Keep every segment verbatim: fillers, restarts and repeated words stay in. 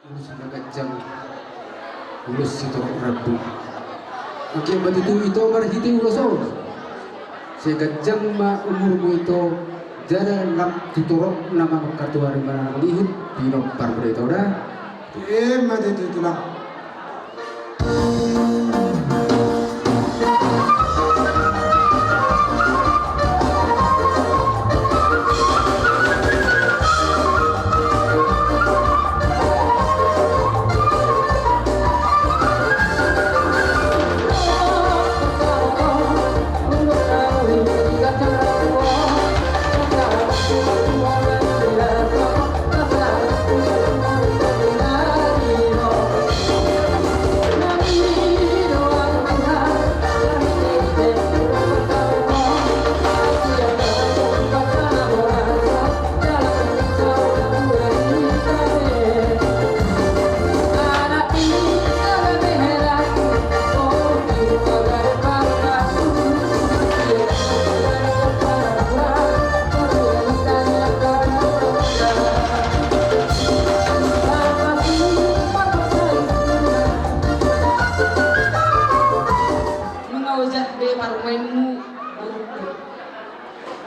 Ulos na ganjang, ulos sitorop rambu. Anggiat ma tutu ito marhite ulos on, sai ganjang ma umurmu ito, jala lam tu torop na mangkartuari ma na mangihut, pinompar ma da ito da. Ima tutu tulang. Nunga ojak be parumaenmu, borungku.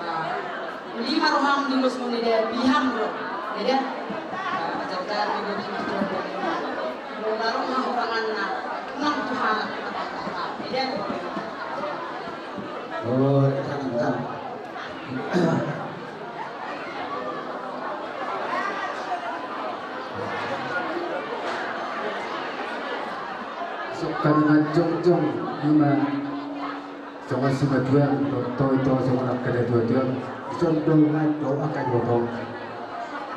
Ah, lima roham di ulos muna da, biham do. Eda? Ah, ajar-ajar di ulos muna da. Molo roha huranganna, nang Tuhan. Eda? Oh, tenang, tenang. Sokka nunga jongjong, ima. Songon simatuam, dohot ito songon angka natuatuam, dison do nunga dohot angka iboto.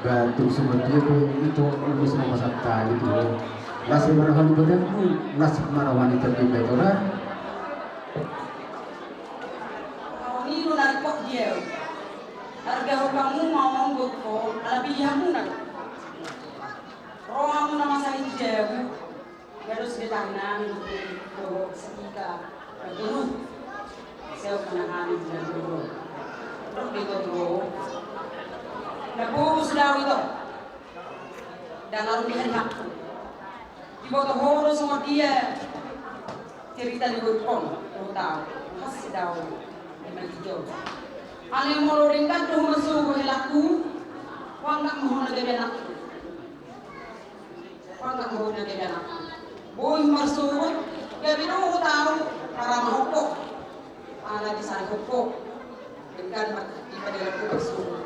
Ba tung simatua pe ito ulos na masa tadi tu ho. Las ma roha ni badanmu, las ma roha ni tondimuna ito da. Roha ni do na ringkot di ahu. Arga ho hamu ma on, borungku, ala pilihanmuna do. Rohamuna masa i tu jabu. Gados be tahi nami dohot sahita na boru. Seok ma na hami bulan boru. Rok be ito tu ho. Na boru sudah ito. Ndang aru dihan hakku. Diboto ho do songon dia cerita ni borungkon, dohot ahu. Hasida ho. Ima di jo. Alai molo denggan do ho marsogot helangku. Huanggap ma ho na gabe anakku. Huanggap ma ho na gabe anakku. Boi marsogot, gabe dohot ahu, paramahon ho. Ala disarihon ho. Denggan ma dipadalahon ho marsogot.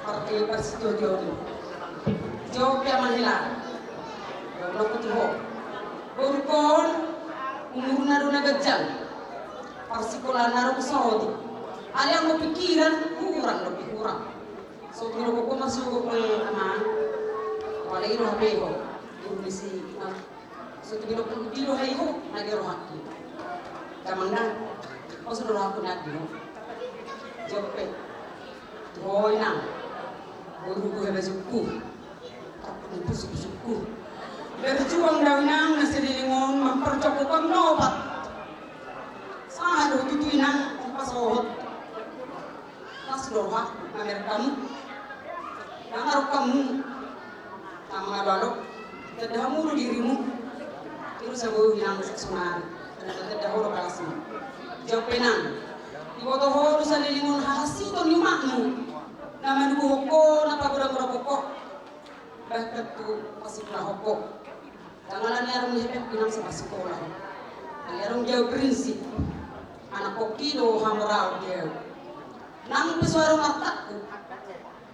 Partai parsitio-tio. Jawab pe amang hela. Jawab ma tu ho. Borungkon, umurna do na ganjang. Parsikolaan na ro saotik. Alai anggo pikiran, hurang do pe hurang. So tong didok ho marsogot pe amang. Apala i do hape ho. Guru ni si imam. So tong didok ho, didok ho, nangge rohangki. Damang da. Ho so do rohangku nangge ho. Jawab pe. Tu ho inang. Boru do heba jukku. Tapi pusuk-pusukku. Berjuang do inang na saleleng on mamperjuang opat. Sahat do tutu inang pasohot. Las do rohangku mamereng hamu. Ndang adong hamu na mangalo-alo. Tanda hamu do dirimu. Terus ago inang saksonari. Tanda, tanda ho do balasmu. Jawab pe inang. Diboto ho do saleleng on hahansiton ni umakmu. Na manubuhon ho, na pagodang-godangkon ho. Bahkan tu pasikkola ho. Ndang ala ni adong ni hepeng inang so pasikkola ho. Alai adong di ahu prinsip. Anakkon i do hamoraon di ahu. Nang pe so adong artakku.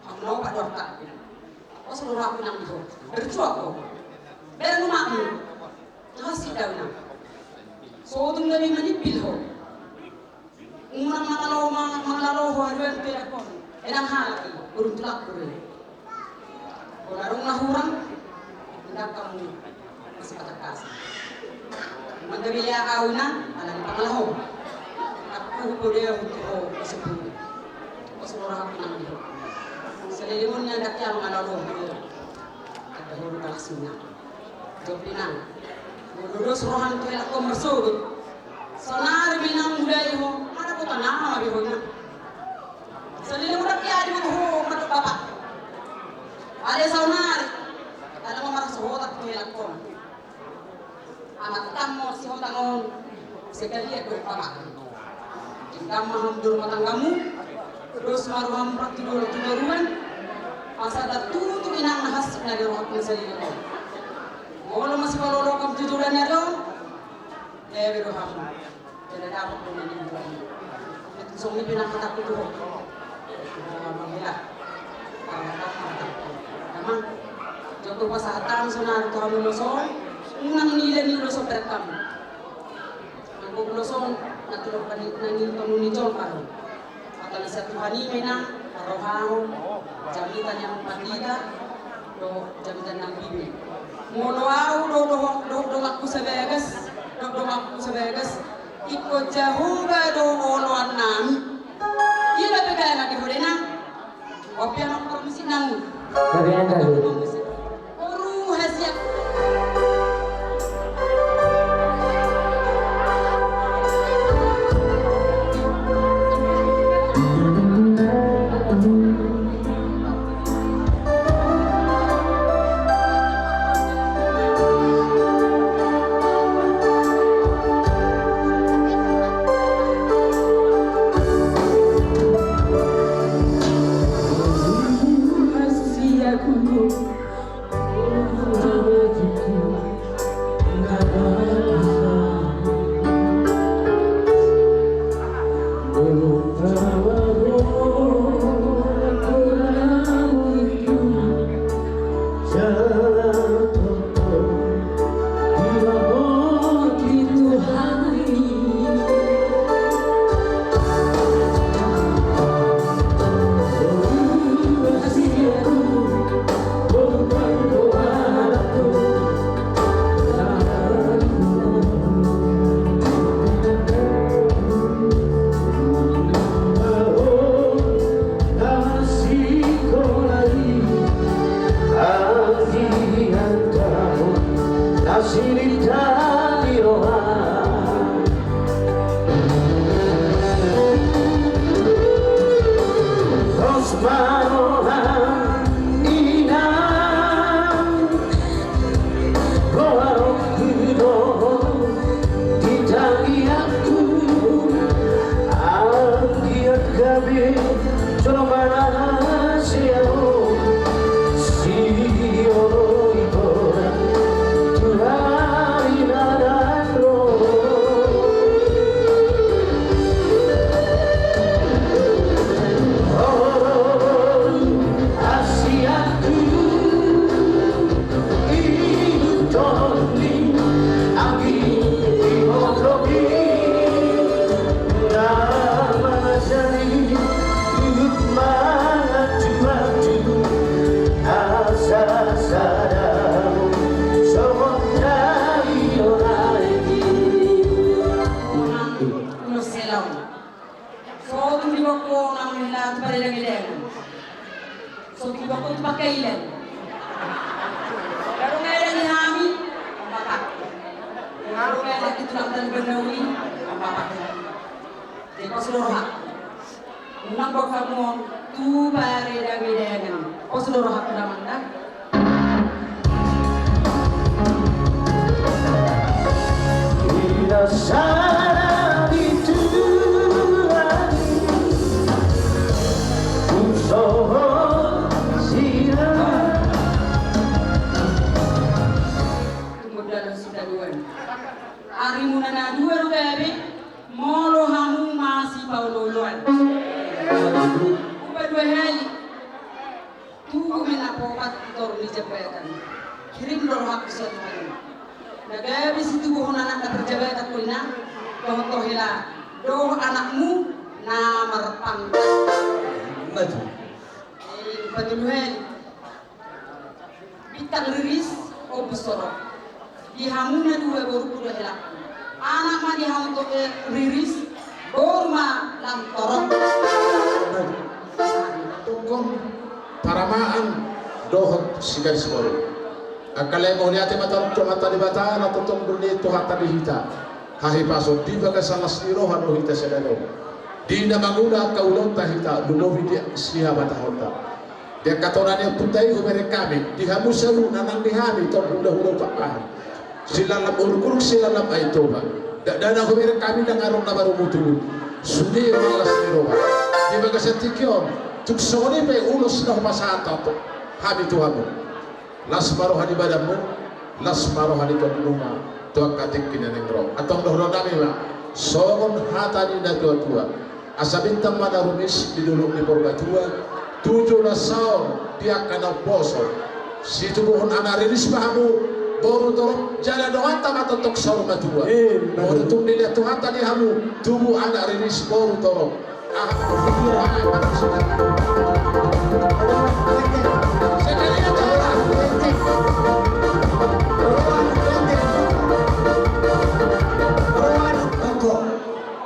Hamu na opat do artakku. Ho so do rohangku inang di ho. Berjuang ho. Bereng umakmu. Hahansit do inang. So tung gabe manimbil ho. Unang mangalo, mang-, mangalo ho haduan pe dakon. Ndang halak i, burung tulak burung. Molo adong na hurang, ndang hamu masipatangkasan. Manggabili ahu inang, ala ni pangalaho. Aku hupoda ho tu ho, pasupuli. Ho so do rohangku inang di ho. Saleleng on nian ndang hea mangalo ho. Tanda ho do balasna. Jawab inang. Molo dos roham tu helangkon marsogot. Saonari ma inang mulai ho. Ala boto nama be ho inang. Saleleng on ndang hea diboto ho mandok bapa. Alai saonari. Ala ma marsogot tu helangkon. Sekalian do, Bapak. Jingkam ma hamu tu rumah tanggamu, dos ma roham tu toruan, asa tutu inang na hansit na di roham na salelengon. Molo masipalolokam tu joloan ni ari on, gabe roham. Jala dapot do na nian. Songon i pe na hataku tu ho. Amang, jolo pasahat hami sonari tu hamu ulos on, unang niula ni ulos on berkam. Anggo ulos on na tulang pani na ni tonu ni jolma do. Mata ni sian Tuhan i ma inang, roham, jamita ni amang pandita, dohot jamita ni amang bibi. Molo ahu do, do, do, donganku sabagas, do, donganku sabagas, ingkon Jahowa do oloan nami. Ia na pe gabe di ho da inang. Opi amang parmusik nang. Tapi anda lu. Boru hasiak. Ulos hela on. So tung dibakko nang hela tu paredagedangan. So tung dibakko tu pangkailan. Nga ro nga edang di hami, Bapak. Nga ro nga edang di tulang tani Bandauli, Bapak. Jadi pos do roha. Unang bokam on tu paredagedangan. Pos do roha tu damang da. Tumundalhon sitadoan. Arimuna na dua do gabe, molo hamu masipaolooloan. Upa dua hali. Tugu ma na popat di toru ni jambatan. Hirim do rohangku sian Tuhan i. Na gabe situbuhon anak na parjabatan ho inang, dohot ho hela, dohot anakmu na marpangkat. Ima tutu. Eh, patolu hali. Bintang riris, ombus torop. Di hamu na dua borungku dohot helangku. Anak ma di hamu tu, eh, riris, boru ma lam torop. Tongtong paramaan dohot sigarisboru. Angka lae, mauliate ma tarup tu Amanta Debata na tongtong do ni Tuhanta di hita. Hahipason di bagasan las ni roha do hita sian na dao. Di na mangula angka ulaonta hita, lumobi di sihabatahonta. Di angka tona ni ompunta i hubereng hami, di hamu saluhutna nang di hami tong hulahula Pakpahan. Silalam uruk-uruk, silalam Aek Toba. Ndada hubereng hami nang arong na baru mutu. Sude ma las ni roha. Di bagasan tingki on, tung songon i pe ulos na hupasahat hami tu hamu. Las ma roha ni badanmu, las ma roha ni tonggomuna tu angka tingki na naeng ro. Antong dohonon nami ma songon hata ni natuatua: Asa bintang ma na rumiris di dolok ni Purbatua, tu joloan on di angka na umposo, situbuhon anak riris ma hamu boru torop, jala donganta ma tongtong saur matua. Emma tutu. Tung dilehon Tuhanta di hamu tubu anak riris boru torop. Aha. Iya. Aha, maksudnya.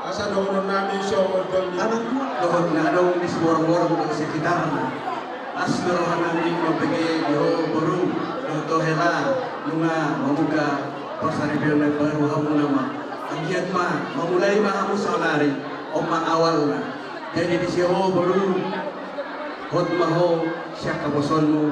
Asa dohonon nami songon doni. Dohot na adong di Siborongborong dohot sekitarna. Las ma roha nami mambege di ho boru dohot ho hela, nunga mambuka parsaripeon na baru hamu nama. Anggiat ma mamulai ma hamu saonari, on ma awalna. Jadi disi ho boru, hot ma ho sian haposoonmu,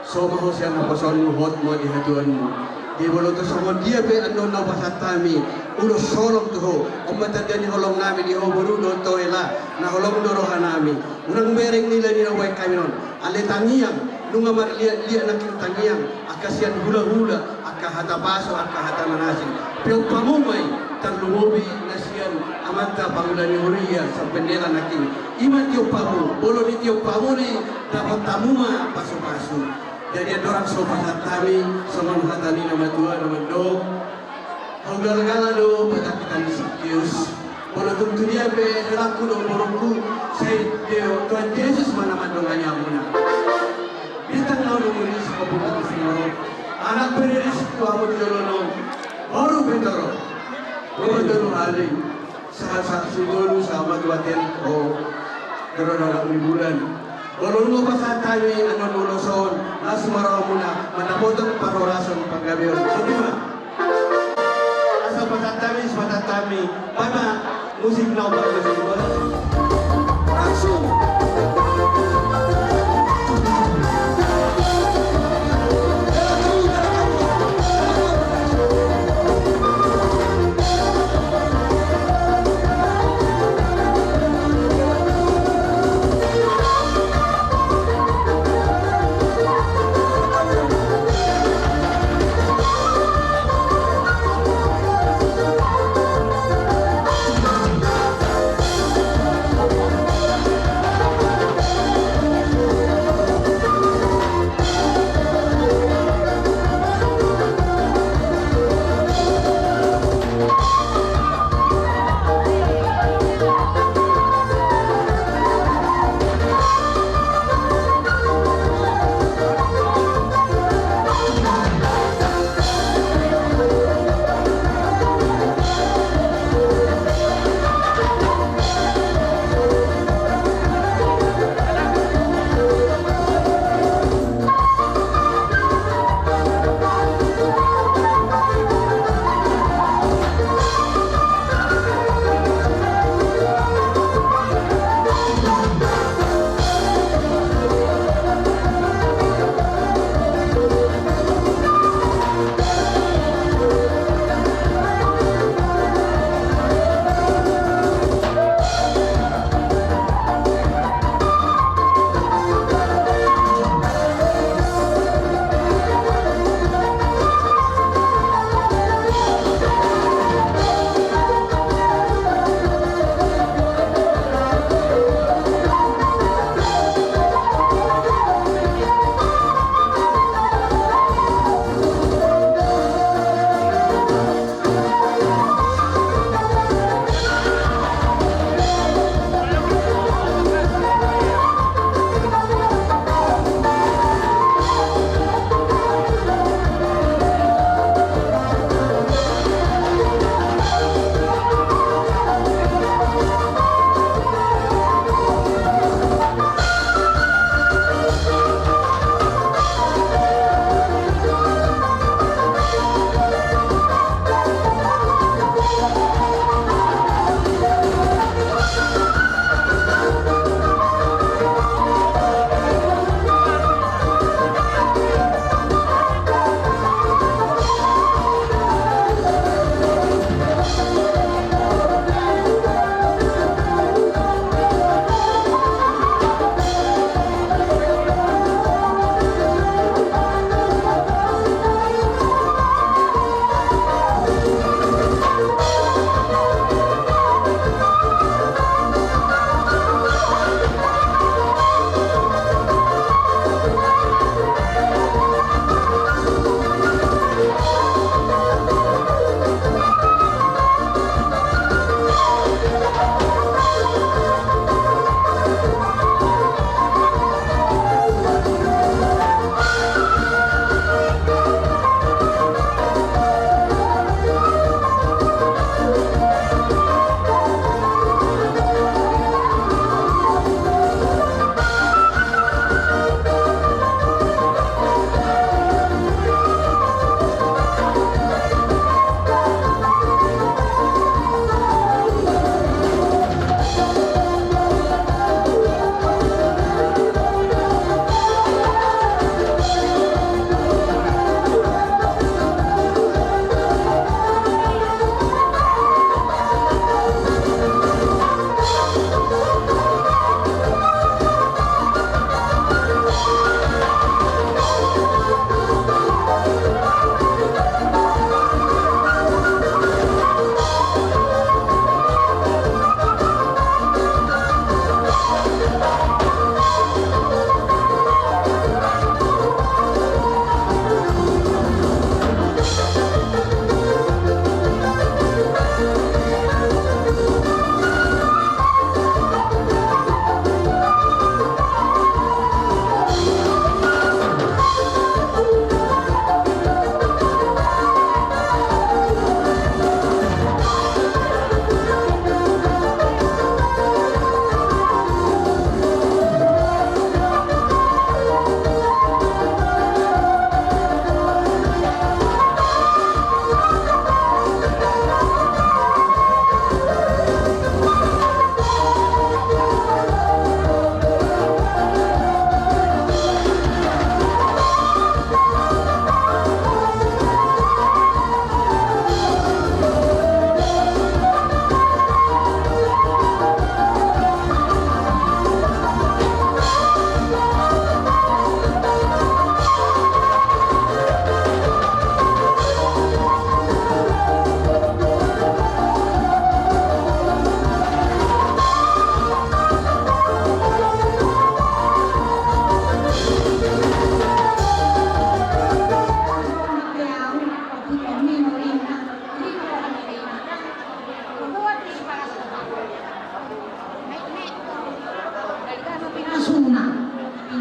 so ma ho sian haposoonmu, hot ma di hatuaonmu. Di molo tung songon dia pe annon na hupasahat hami ulos holong tu ho, on ma tanda ni holong nami di ho boru dohot ho hela, na holong do roha nami. Unang bereng nilai ni na hubaen hami on. Alai tangiang, nunga marliatliat nangkin tangiang, angka sian hulahula, angka hata pasu, angka hata manasing. Pe umpamu ma i, tarlumobi na sian amanta pangula ni huria, sampenela nangkin. I ma tiop hamu, molo ditiop hamu i, dapot hamu ma pasupasu. Jadi andorang so hupasahat hami, songon hata ni na matua na mandok: Hau galgala do patangkitan ni Sakeus. Molo tung tu dia pe helangku dohot borungku, sai Tuhan Jesus ma na mandongani hamuna. Bintang na rumiris di dolok ni Purbatua, anak pe riris tu hamu di joloan on. Boru pe torop, boru tolu hali. Sahat-sahat singolu sama tu aten, o, dohot anak ni bulan. Molo nunga hupasahat hami annon ulos on, las ma rohamuna mandapothon parhorasan panggabeon. Songon i ma. Asa pasahat hami, pasahat hami. Mana musik na opat musik. Langsung.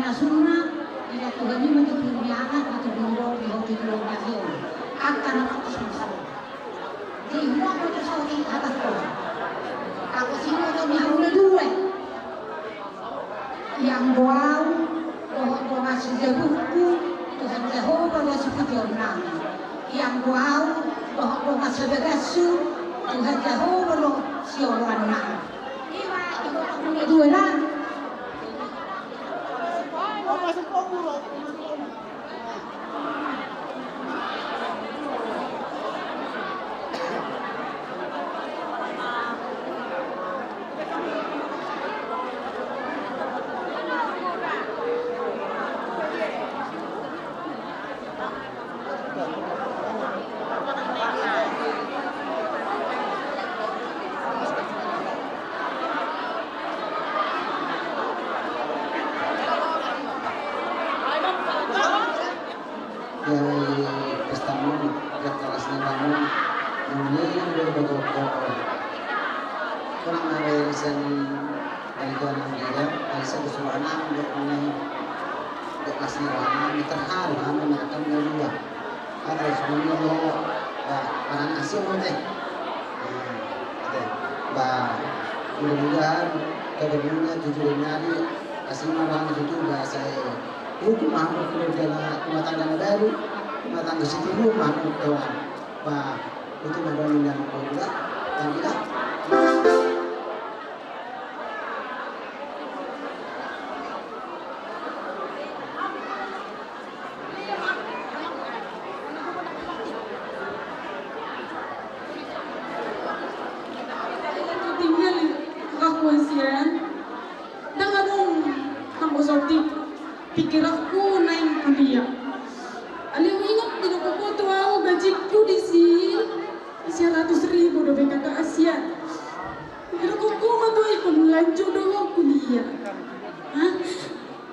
Suna, ina Tuhan i ma tu dunia anak, tu dunia roh, di hoti dunia anak i. Angka na patas masuk. Jadi, hulang ma tu saut i atas kau. Aku sini untuk ni haula dua. Ianggo au, dohot dongan sijabungku, Tuhan Jahowa do sipujionnami. Ianggo au, dohot dongan sabagashu, Tuhan Jahowa do sioloannami. Ima, ima, ima, dua, na. Jala i pestamu, jala kelas ni bangun, muli do bagokgok. Kurang ada irisan dari tuan yang beda, dari satu suara, dia punya, dia kelas ni bangun, dia terharu, hami merekam dia dua. Ada sebenarnya lo, ba, barang asing lo teh. Nah, oke. Ba, mudah-mudahan kedepannya tujuh hari, asing mah barang itu tuh bahasa Hukum ma keluarga na, rumah tangga na baru, rumah tangga sitiruon ma kawan. Bah, itu ma dohonon ni amang boru, tanggi da. Tinggal di kakak kuasian. Ndang adong hambosoti pikiranku naeng kuliah. Alai huingot didok ho tu ahu gajingku disi sia ratus ribu dope kakak sian. Didok ho ma tu ahu ingkon lanjut do ho kuliah. Hah?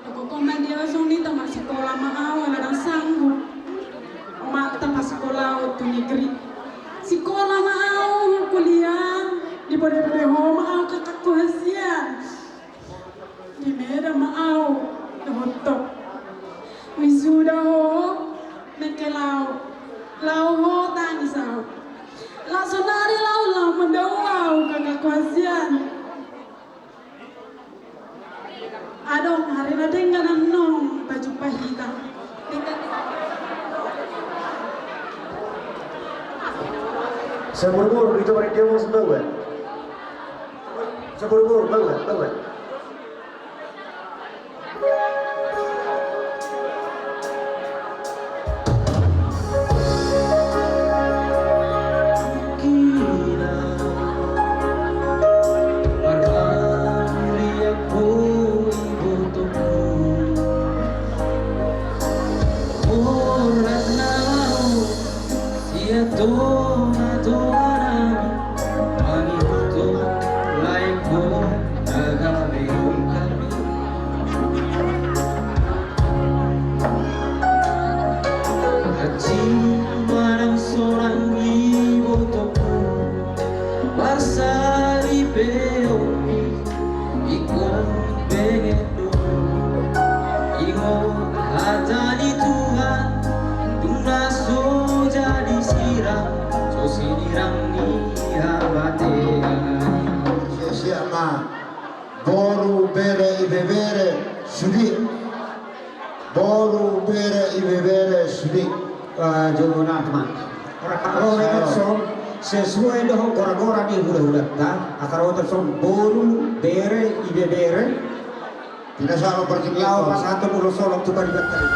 Didok ho ma di ahu songon i, tamat sikola ma ahu ala ndang sanggup. Oma, tamat sikola ahu tu negeri. Sikola ma ahu kuliah, dipodepode ho ma ahu kakakku hasian. Di Medan ma ahu dohot ho. Wisuda ho, mengke laho, laho ho tangis ahu. Laos sonari laho, laho mandao ahu kakakku hasian. Adong, harana denggan annon pajumpa hita. Saburbur, itu barang dia mau sembau, eh? Saburbur, bau, eh? Bau, eh? Ia tonga-tonga nami, mangihuthon lae ho na gabe ungkap. Hansit manang sonang ibotongku, parsaripeonmi ingkon benget do. Ingot hata ni Tuhan, dung na so jadi sirang, so sinirang ni habatena. Siap-siap ma. Boru, bere, ibebere, sude. Boru, bere, ibebere, sude. Ah, jo na, teman. Ora, ora, ora, sesuai dohot gora-gora ni hula-hulanta, akar otak son, boru, bere, ibebere. Tidak salah percaya. Laho pasahathon ulos holong tu pariban tadi.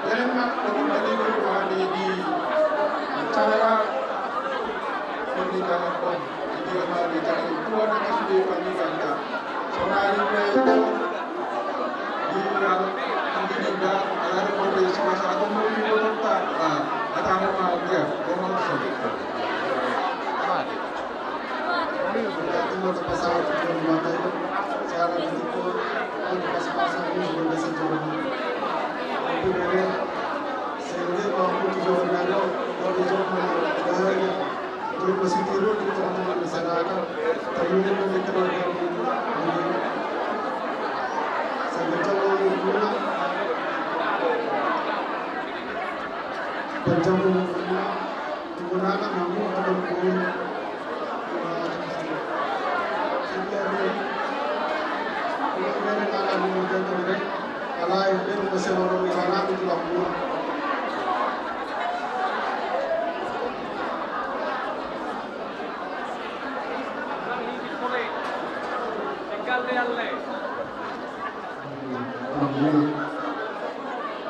Jadi, Mak, untuk nanti di acara pernikahan, Om. Jadi, Mak, di acara itu, anak sudah pernikahan, Kak. Saudari, Mak, itu, di, yang, mungkin juga, ada yang mau di sekolah satu, mungkin itu, Kak. Nah, ada yang mau, ya, dia mau sedikit. Terima kasih, Pak. Saya ada di situ, untuk pas-pasan ini, sudah biasa jalan. Tapi, Bang,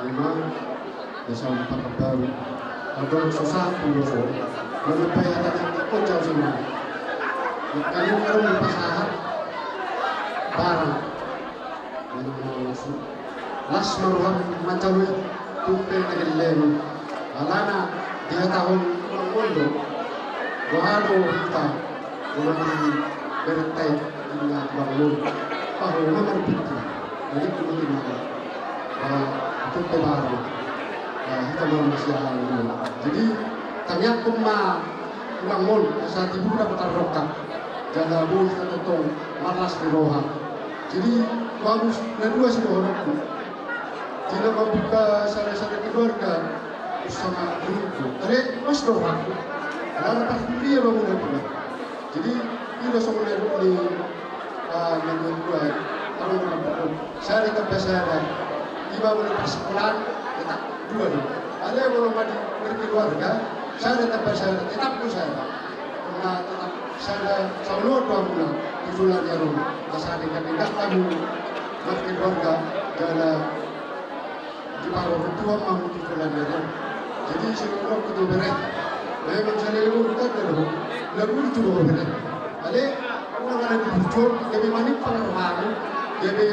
Memang, ya, sama pakai baru. Kalau susah, kalau susah. Kalau payah, kata, kok jauh semua. Ya, kalau orang berpasangan, barang. Las ma roham manjalo i, tung pe na gelleng i. Alana dihatahon Tulang on do, boha do hita, boha do berenta i, inna Tulang on. Paho ma marpikir, jadi kemudian, ah, tung pe baru, ah, hita marmasiahan. Jadi, tangiangkon ma Tulang on, asa tibu na patar rongkap, jala boi hita tongtong marlas ni roha. Jadi, bagus na dua sidohononku. Di na mambuka sada-sada keluarga, bersama diriku. Jadi, mas dohononku. Ada pas dia bangun na dua. Jadi, ina songon na dua ni, ah, na dua, dua, sada tambah sada. Ima molo parsikolaan, tetap dua do. Alai molo madi berkeluarga, sada tambah sada, tetap do sada. Karena tetap sada, saulon do hamuna, tu joloan ni ari on. Asa denggan-denggan hamu berkeluarga, jala diparorot Tuhan ma hamu tu joloan ni ari on. Jadi, sidohononku tu bere. Memang saleleng on tanda do. Lagu itu do bere. Alai, unang ada di burju on, gabe manimpang rohamu, gabe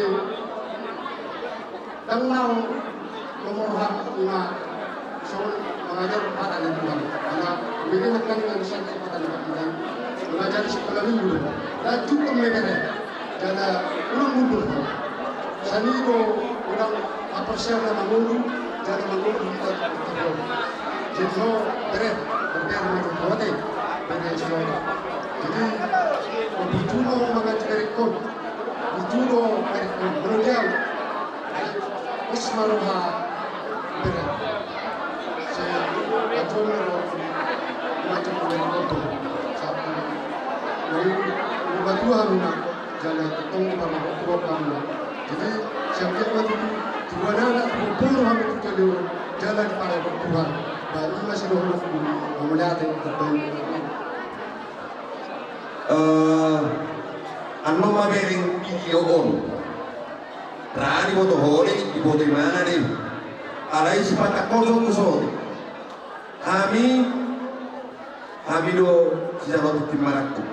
ndang mau nomor hak ima songon mangajar hata ni Tuhan. Karena begini kan yang saya katakan dengan Tuhan. Mengajar sekolah minggu. Dan cukup mereka. Jala unang mundur. Sani do unang apa siapa na mangolu, jala mangolu kita. Jadi so, bere, bere mangolu kote, bere so. Jadi, begitu mau mengajar rekor. Itu do, eh, molo di au. Pos ma roha bere. Sai ajo ma ro, macam bere koto. Sapu. Lalu, rumah tua hamuna, jala tong di rumah tua hamuna. Jadi, siap dia mati tu, dua anak, dua puluh hamuna tu jala, jala di para tua. Baru masih dohononku, hamuna ate, terbaik. Eh, annon ma bereng video on. Ra diboto ho do i, diboto imana do i. Alai sipata kosong do so. Hami, hami do sijalo tu tim marangkup.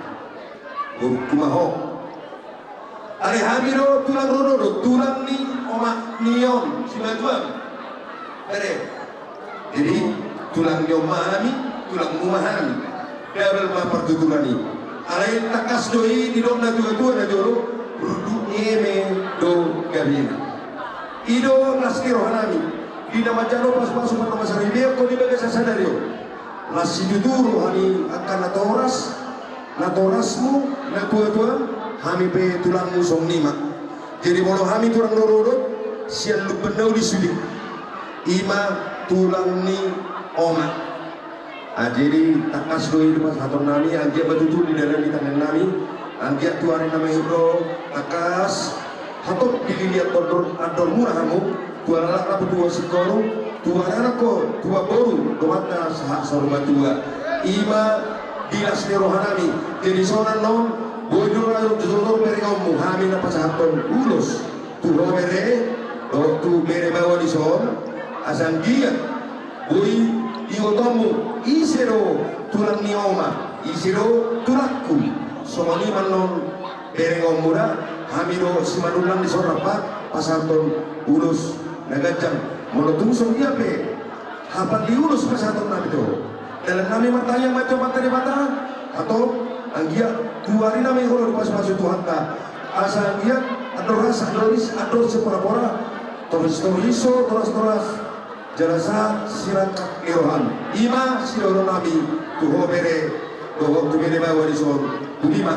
Borungku ma ho. Alai hami do tulang rorobot, tulang ni omak ni on, simatuam. Bere. Jadi, tulang ni on ma hami, tulangmu ma hami. Double ma partuturan i. Alai tangkas do i, didok na tua-tua na jolo, runduk ni eme do gabena. I do las ni rohanami. Di na manjalo pasu-pasu, na masaripeon di bagasan sadari on. Las situtu roha ni angka natoras, natorasmu, natuatuam, hami pe tulangmu songon i ma. Jadi molo hami tulang rorobot, sian Lumban Na Uli sude. Ima tulang ni omak. Ah, jadi tangkas do i di pasahatonnami, anggiat ma tutu di dalan ni tangiangnami, anggiat tu ari na mangihut on, tangkas hatop dililiat andor, andormuna hamu, tu anak na pu, tu singkoru, tu anak ho, tu boru, dohot na sahat saur matua. Ima di las ni rohanami. Jadi songon on, boi do na jolo berengonmu, hami na pasahathon ulos tu ho bere, dohot tu bere baoa dison, Asa anggiat boi ibotonmu ise do tulang ni oma, ise do tulangku. Songon i ma annon berengonmu da, hami do Simanullang di son rap pasahathon ulos na ganjang. Molo tung songon dia pe, hapal ni ulos pasahatonnami tu ho. Dalan nami martangiang ma tu Amanta Debata, atau anggiat tu ari nami olo dipasupasu Tuhanta. Asa anggiat andor asa, andor isi, andor siporapora, toris-toris, toras-toras, jala sahat sirangkap ni roham. I ma sidohonon nami tu ho bere, dohot tu bere baoa di son. Boti ma.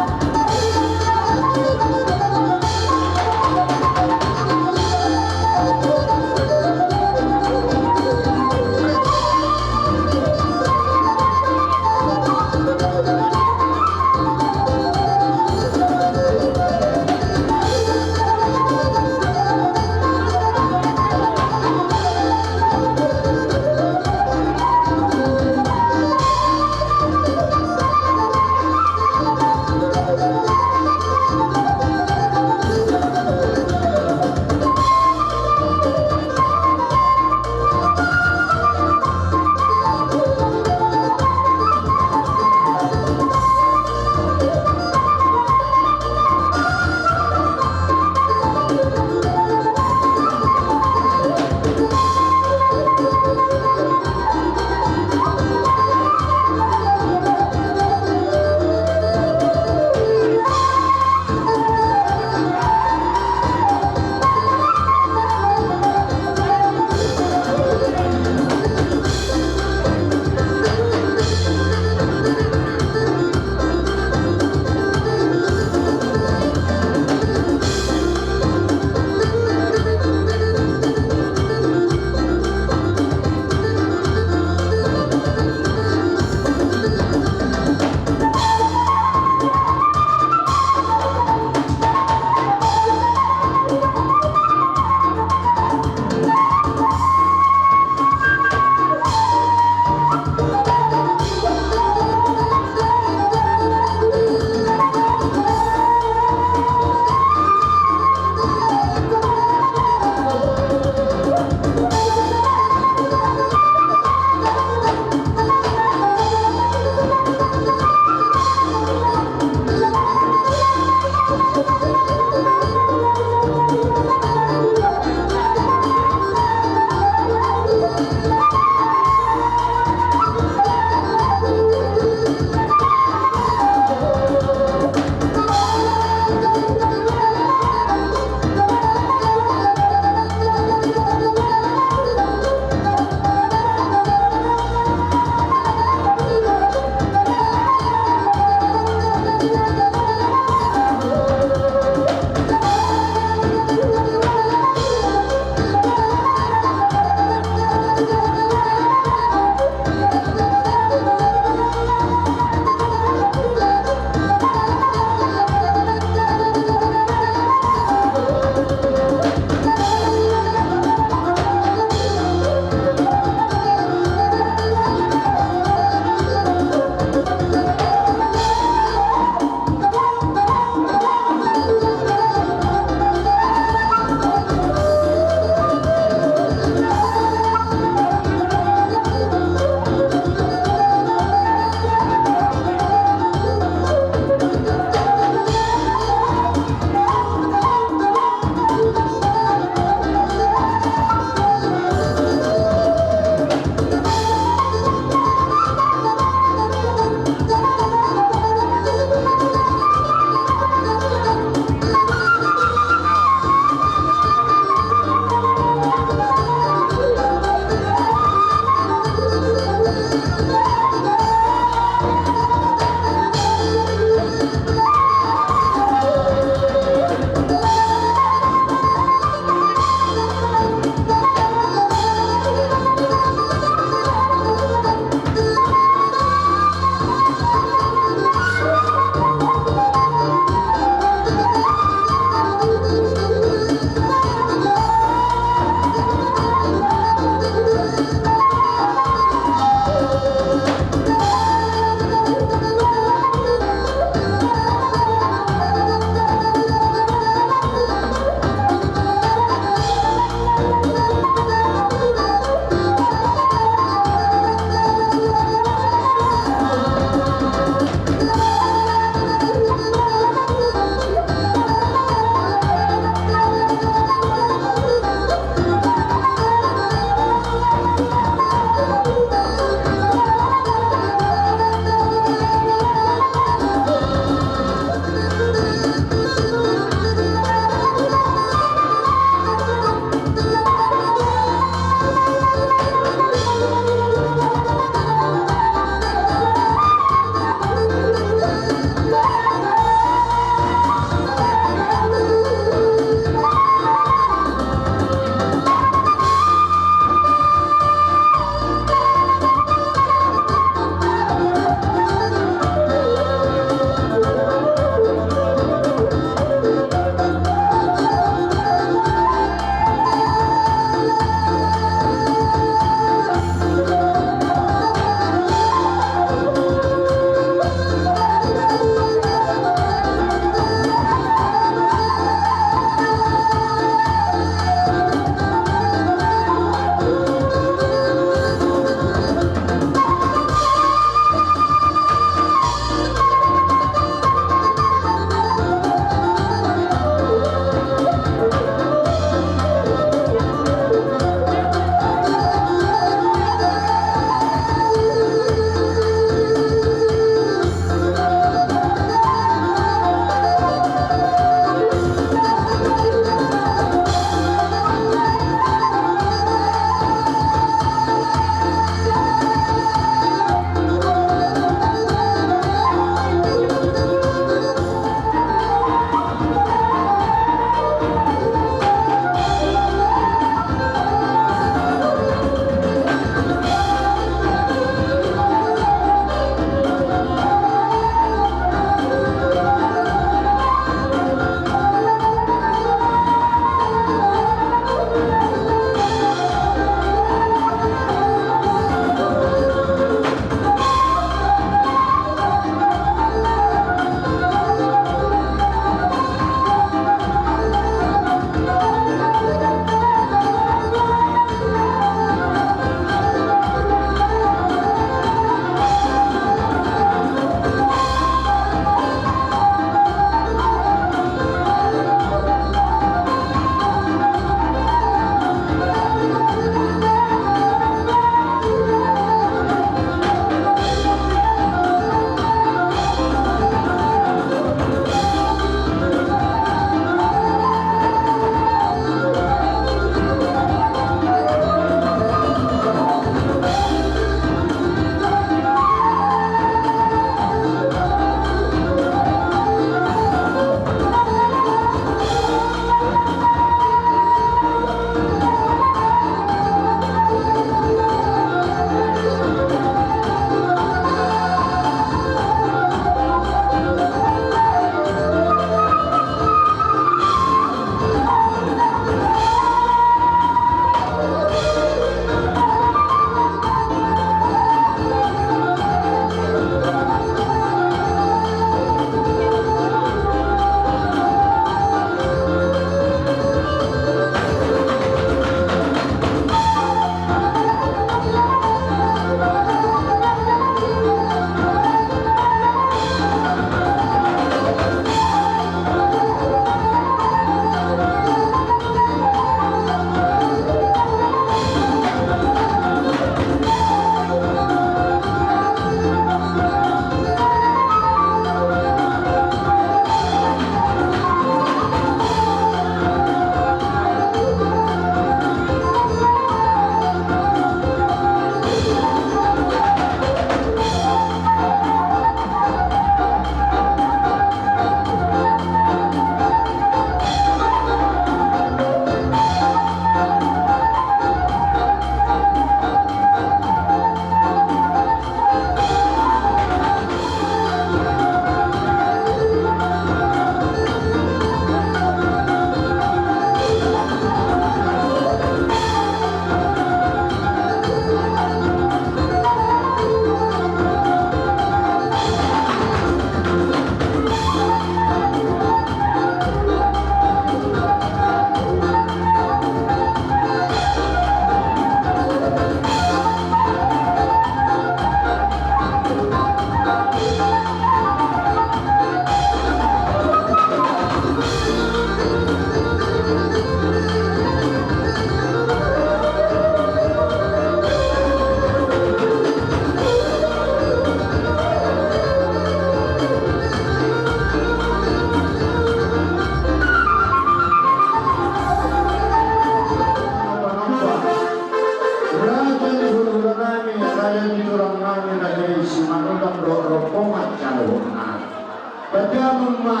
Damang ma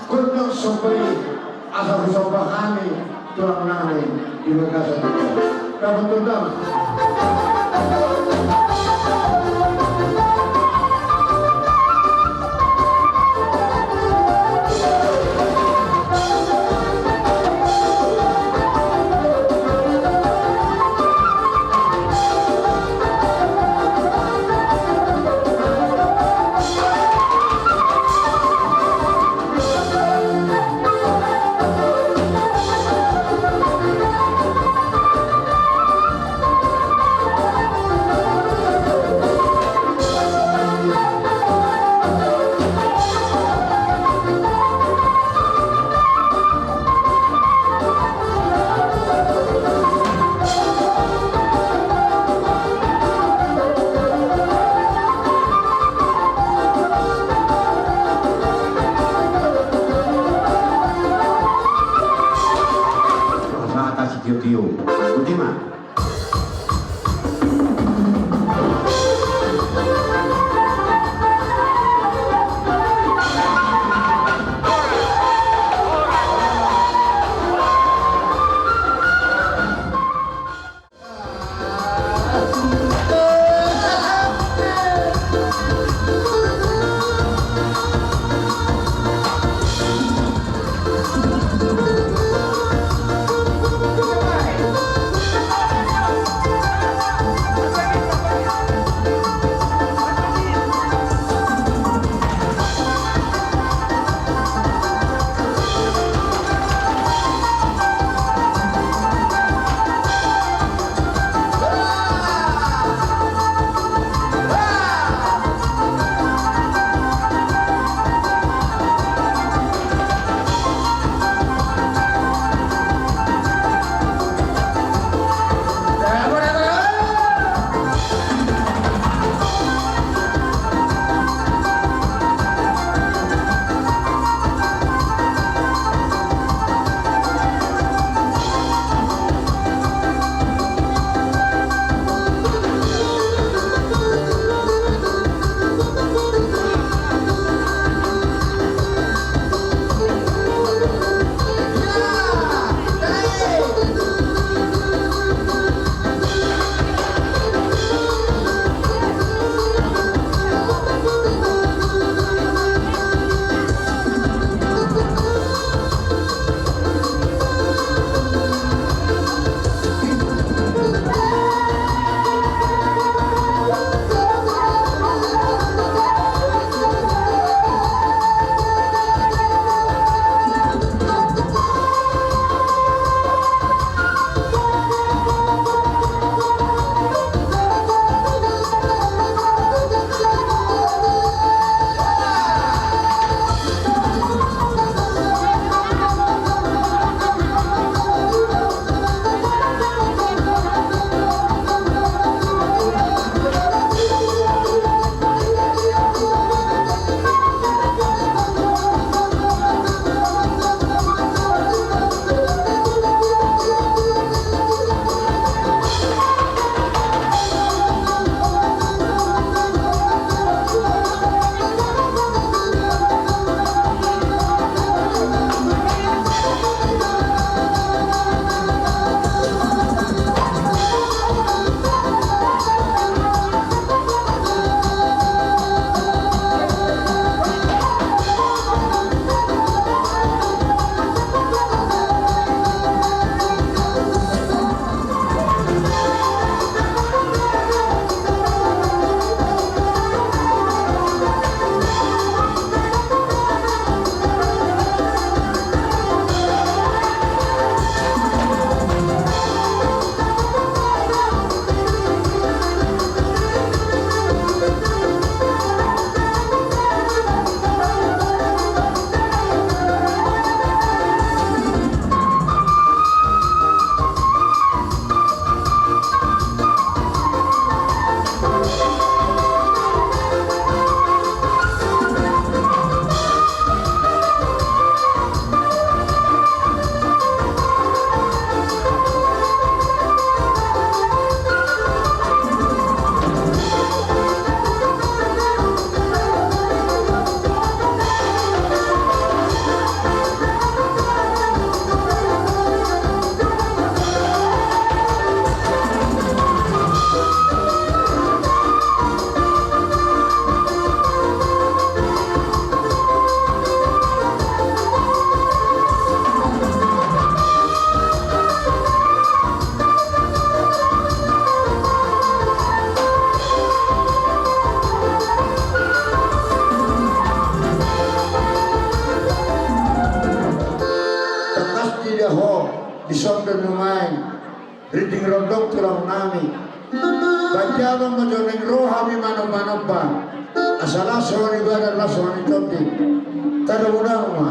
gondang somba i, asa husomba hami tulang nami di bagasan on. Dapot tondam. Rata sitio-tio. Boti ma. Mai, rinding rondang tulang nami. Baen damang ma jo naeng ro hami manomba-nomba. Asa las roha ni badan, las roha ni tondi. Tadamuna ma.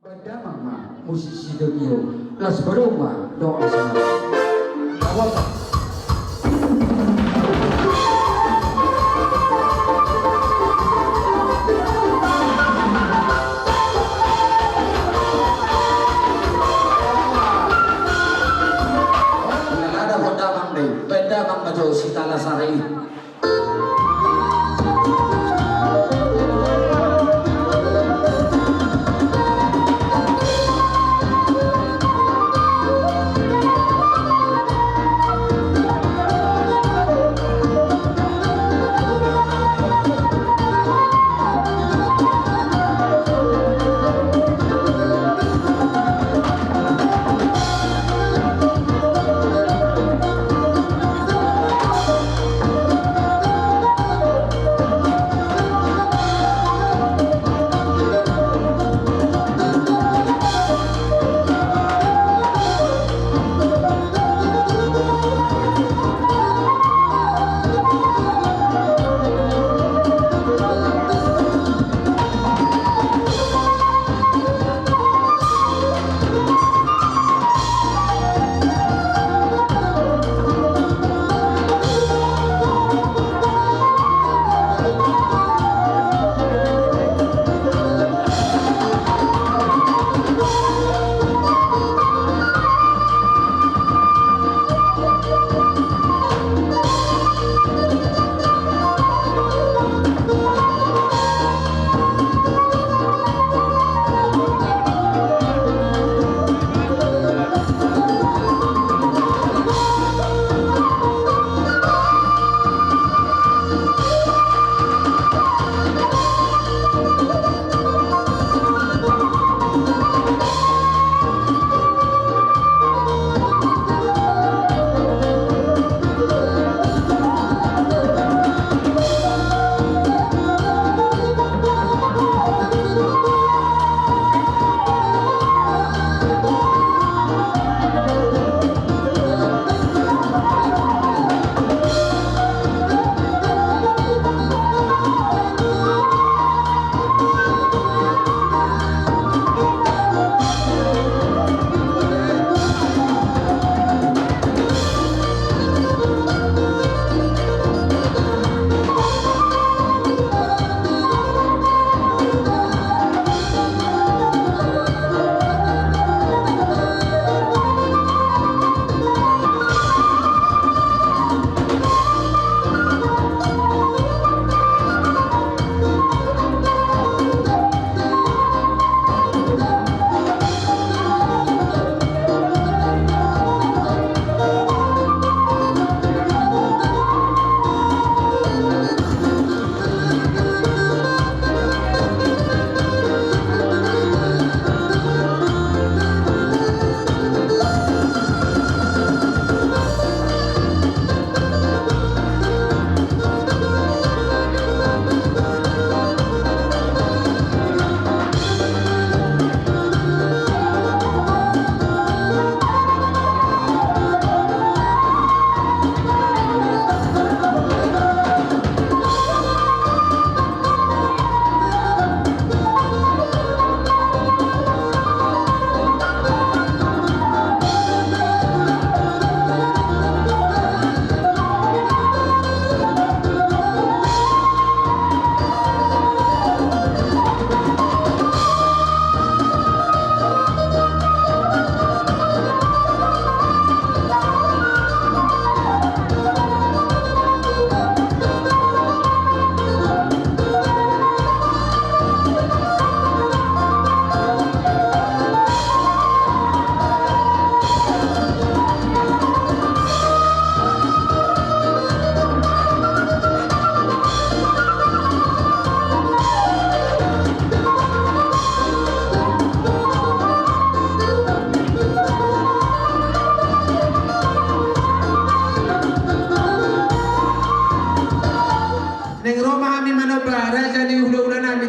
Baen damang ma musisi Tokyo. Las baen damang ma dohot asa. Baen damang ma jo sitalasari.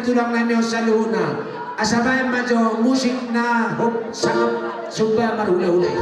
tulang nami on saluhutna. Asa baen ma jo musik na hop sangap sumba marhulahula i.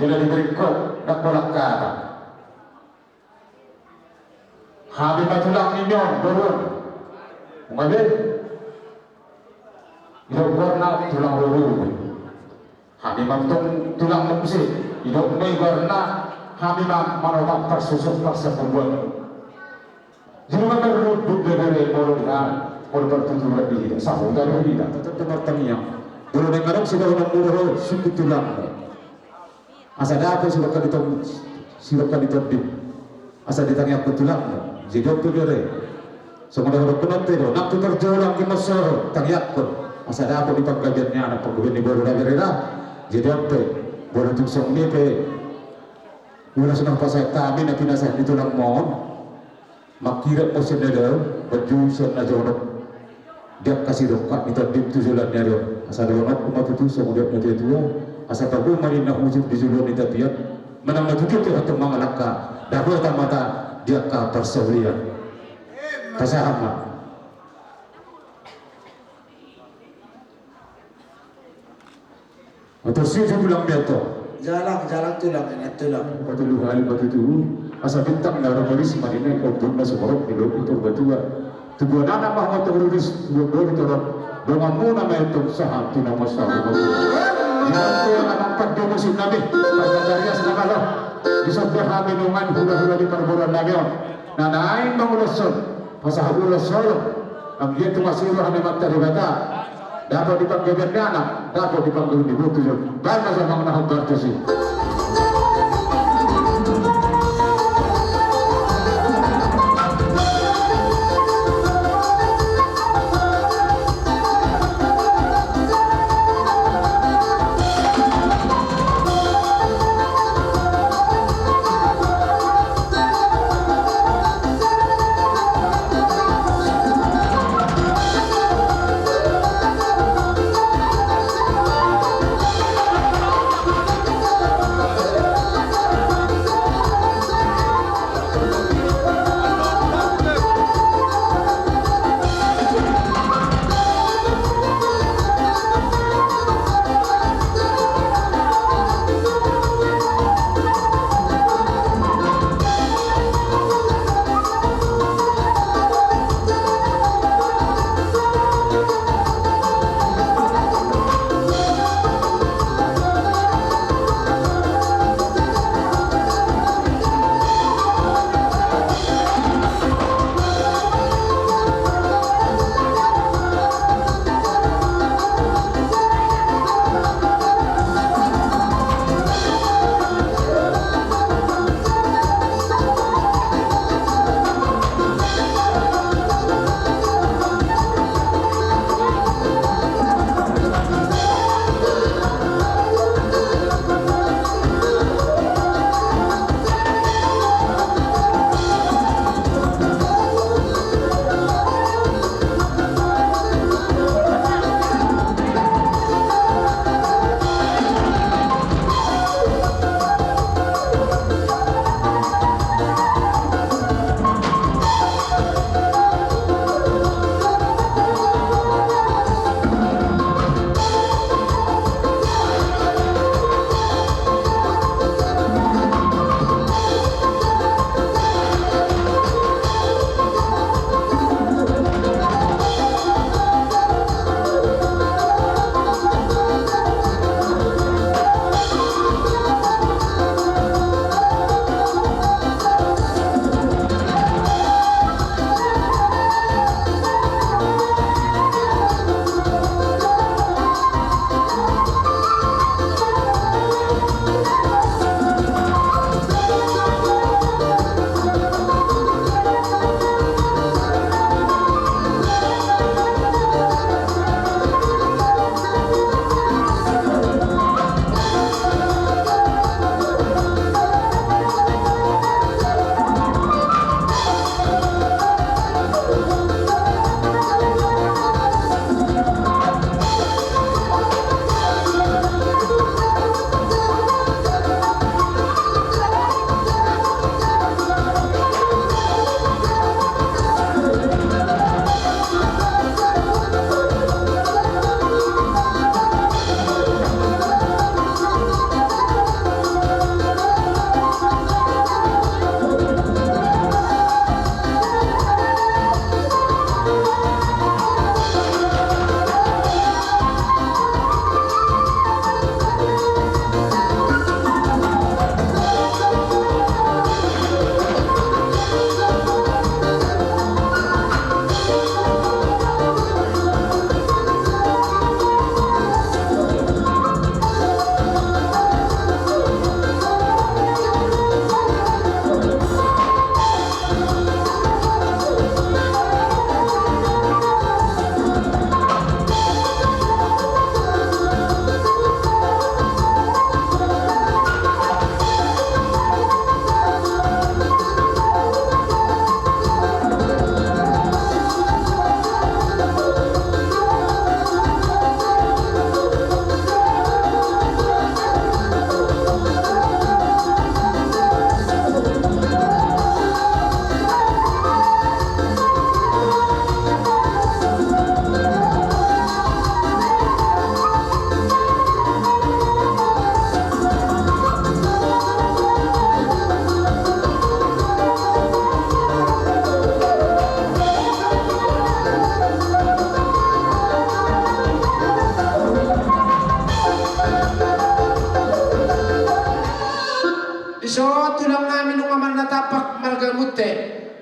Jala di berikut, nak kolak kata. Hami ma tulang ni on, boru on. Nunga be. Didok goarna tulang rorobot. Hami ma tong tulang muse. Didok ma i goarna, hami ma manopang parsusuon parsanggubuan. Jadi ma parlunduk bebere molo di hami, molo partuturan di hita. Sahuta do hita. Tetap martangiang. Molo naeng adong sidohononmu dohot suku tulangmu. Asa dapot sidok hami tong, sidok hami tonding. Asa ditangiangkon tulangmu. Jadi on pe bere. Songon na hudokkon on pe do, nang tu parjolo anggiat ma so ro, tangiangkon. Asa dapot di panggabean ni anak, panggabean ni boru da bere da. Jadi on pe, molo tung songon i pe. Molo so na hupasahat hami na pinasahat ni tulangmu on. Mangkirap ma sian na dao, manjou sian na jonok. Di angka sidok hami tonding tu joloan ni ari on. Asa dohononku ma tutu songon didok ni natuatua. Asa tabo ma ninna hujur di joloan ni tapian. Manang na tutu pe hatong mangalangka. Dapotan ma hita di angka parsaulian. Pasahat ma. Atur si tulang biato. Jalang, jalang tulang, enak tulang. Patolu hali patutu. Asa bintang na ro maris manine, ombun na sumorop di lobi Purbatua. Tubuan anak ma hamu tong riris, tubuan boru torop. Donganmuna ma i tong sahat tu na masa. Di waktu anak pande musim nami, pada garias na malo. Di sabda hami nungan hula-hula di parboruan nami on. Na naeng manguloshon, pasahat ulos holong. Anggiat tu masih roha ni Amanta Debata. Dapot di panggabean ni anak, dapot di panggabean ni boru. Baen ma jolo amang na hombar tusi.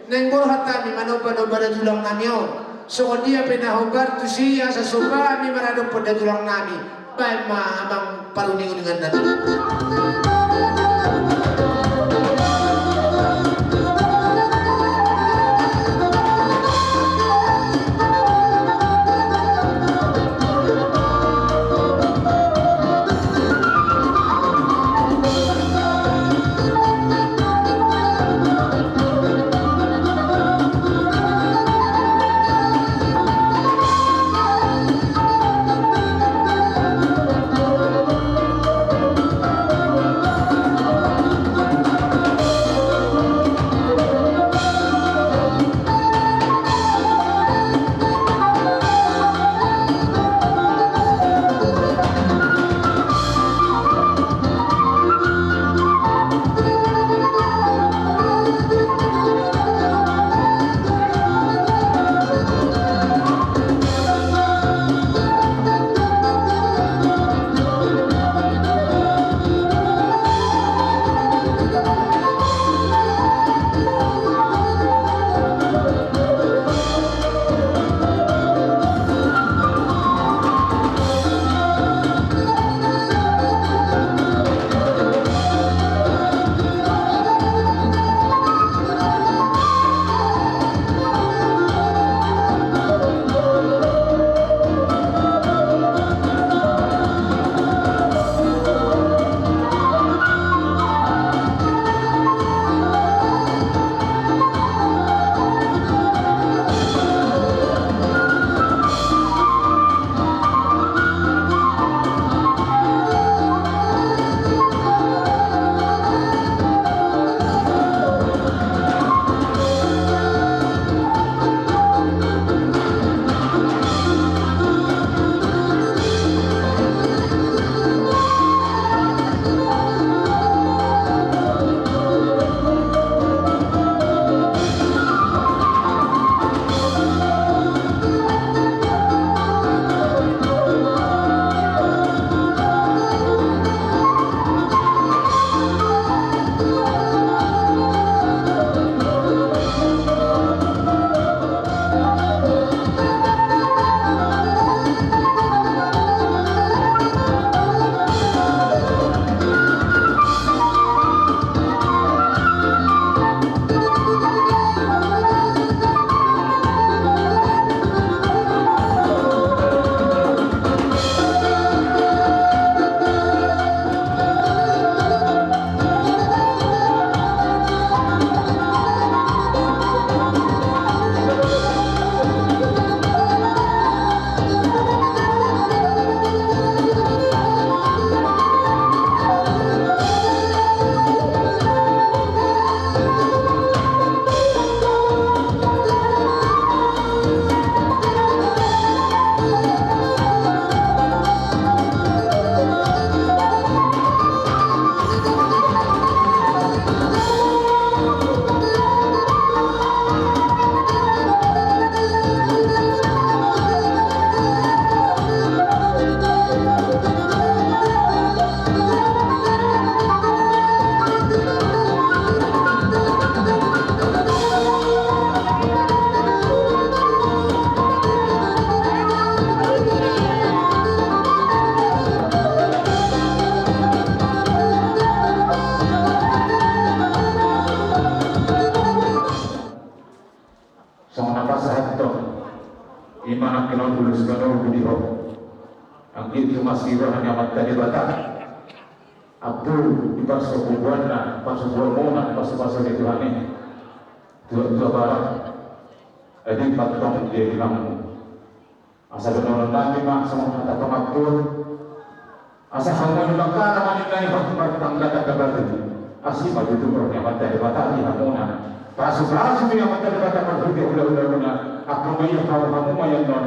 Naeng borhat hami manomba-nomba datulang nami on. Songon dia pe na hombar tusi asa somba hami maradophon datulang nami. Baen ma amang paruning-uningan nami. Songon na pasahathon i ma nangkin on ulos panungkun di ho. Anggiat tung asi roha ni Amanta Debata, ampu di parsobubuanna, parsobubuanmuna, pasupasu ni Tuhan i. Tua-tua barat, adong ma tong di hilangmu. Asa dohonon nami ma songon hata pangampuon. Asa hamu ma di bangkana ma ninna i, hot martangga-tangga batu. Asi ma tutu roha ni Amanta Debata di hamuna. Pasupasu ni Amanta Debata marhite hula-hulamuna. Angka ma i hamu, hamu ma i annon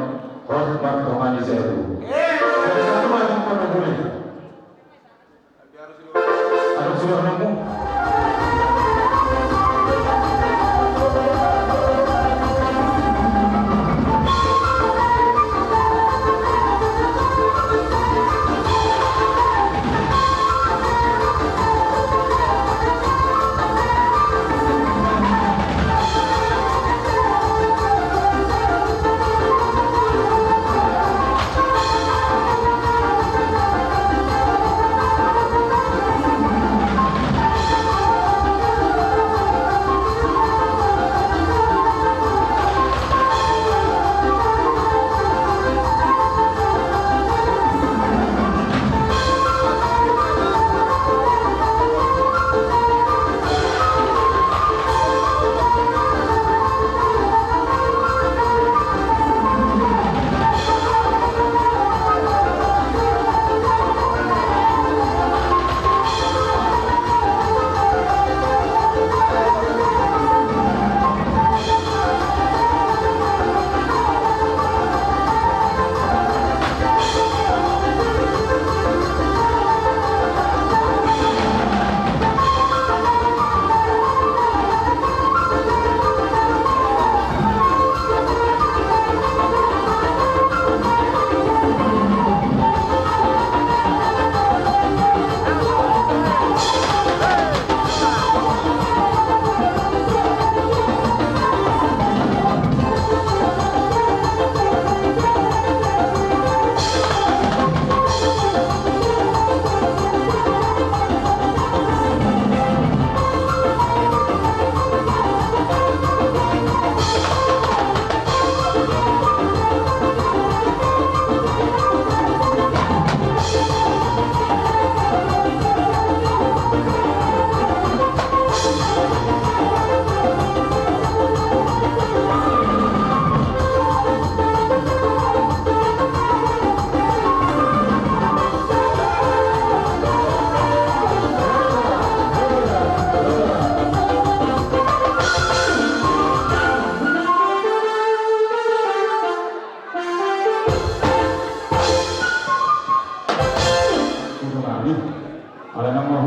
hot martonga ni jabu. Sahat ma i. Adong sudah nemu.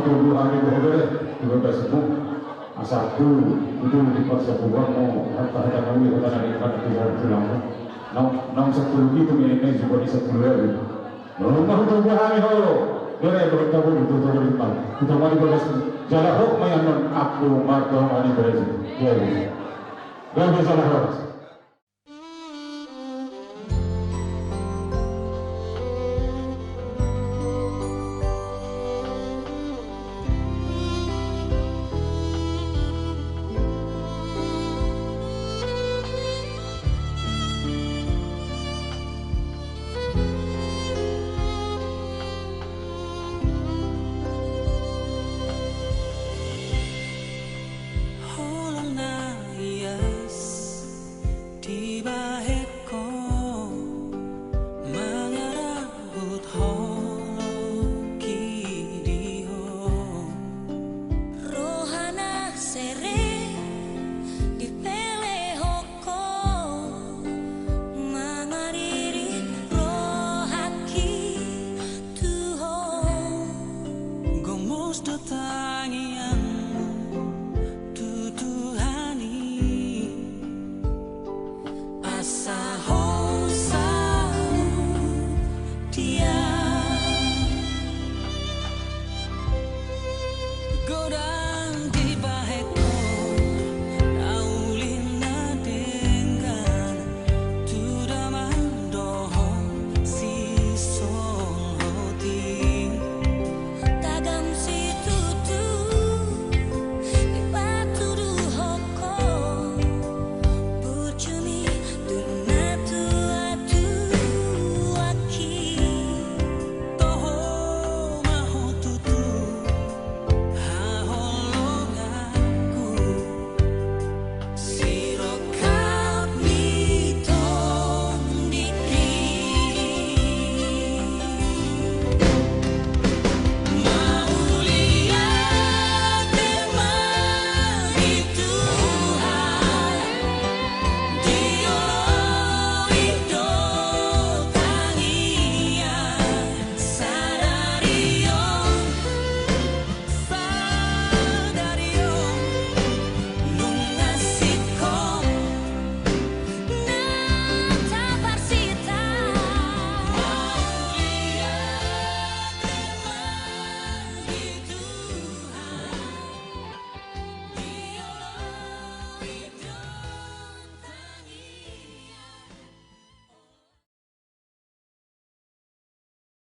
Tolu hami do, bere, di bagasmu. Asa tu, tu, tu, di paksa buangmu, hata, hata kami, hata nari, hata tiga, tulang. Naung, naung sapuluh pitu menit, naung jupa di sapuluh ribu. Naung, naung, tu, tu, hami, ho. Bere, bere, tabu, tu, tu, lima. Kita mari bagasmu. Jala ho, mayanon, aku, marto, ani, bere. Ya, ya. Gabe jala ho.